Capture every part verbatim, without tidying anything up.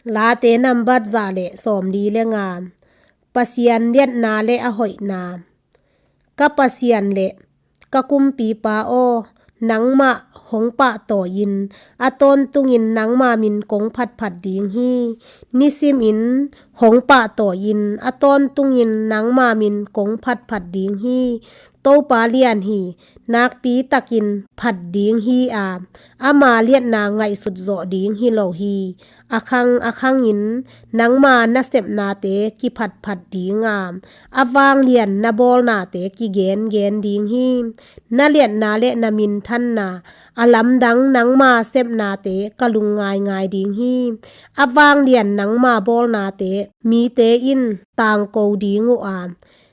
Late nambat za le sawmli le nga. Pasian liatna le a hoihna. Ka Pasian le ka kumpipa aw, nangmah hong pahtawi-in a tawntungin nangma min kong phatphat ding hi. Nisimin hong pahtawi-in a tawntungin nangma min kong phatphat ding hi. Topa lian hi, nakpi takin phat ding hi a, ama liatna ngaihsut zawh ding hi lo hi. A khang a khangin nangma nasepnate kiphatphat ding a, a vanglian na bawlnate kigengen ding hi. Na liatna le na minthanna a lamdang nangma sepnate ka lungngaingai ding hi. A vanglian nangma bawlnate mite in tangko ding uh a,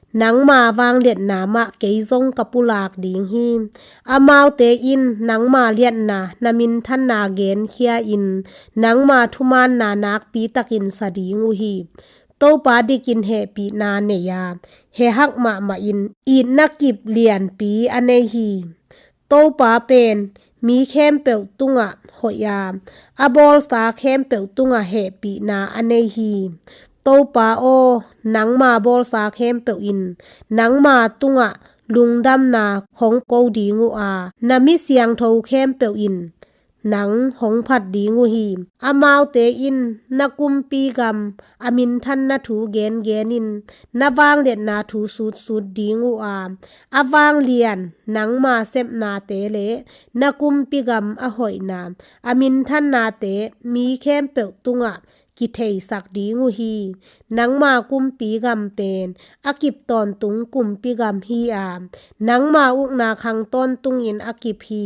nangma vangliatna mah kei zong ka pulak ding hi. Amaute in nangma liatna na minthanna genkhia-in nangma thumaanna nakpi takin sa ding uh hi. Topa dikin hehpihna nei a, hehak mahmahin itna kip lianpi a nei hi. Topa pen mi khempeuh tungah hoih a, a bawlsa khempeuh tungah hehpihna a nei hi. Topa aw, nangma bawlsa khempeuh in nangma tungah lungdamna hong ko ding uh a, na mi siangtho khempeuh in nang hong phat ding uh hi. Amaute in na kumpi gam a minthanna thu gengenin na vangliatna thu sutsut ding uh a, a vanglian nangma sepnate le na kumpi gam a hoihna a minthannate mi khempeuh tungah kitheisak ding uh hi. Nangma kumpi gam pen a kip tawntung kumpi gam hi a, nangma ukna khang tawntungin a kip hi.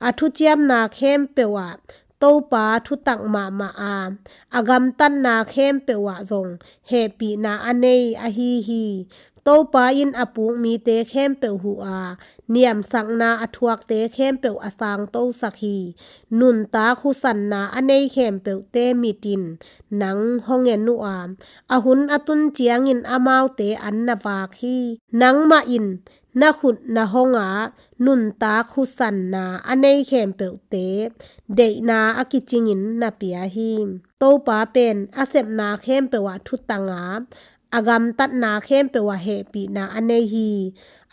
A thuciamna khempeuh ah Topa thutak mahmah a, a gamtatna khempeuh ah zong hehpihna a nei ahi hi. Topa in a puk mite khempeuh huh a, niamsakna a thuakte khempeuh a sangtosak hi. Nuntak husanna a nei khempeuhte mit in nang hong en uh a, a hun a tun ciangin amaute an na vak hi. Nangmah in na khut na hong a, nuntak husanna a nei khempeuhte deihna a kicingin na pia hi. Topa pen a sepna khempeuh ah thutang a, a gamtatna khempeuh ah hehpihna a nei hi.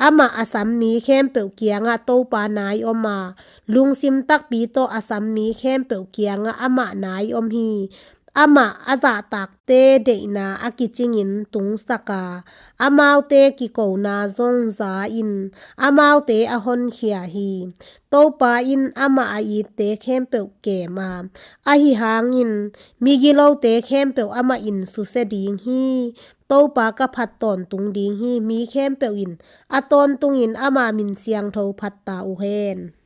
Amah a sam mi khempeuh kiangah Topa nai om a, lungsim takpi tawh a sam mi khempeuh kiangah amah nai om hi. Amah a zahtakte deihna a kicingin tungsak a, amaute kikona zong za-in amaute a honkhia hi. Topa in amah a itte khempeuh kem a, ahi hangin migilote khempeuh amah in susia ding hi. Topa ka phat tawntung ding hi. Mi khempeuh in a tawntungin ama min siangtho phat ta uh hen.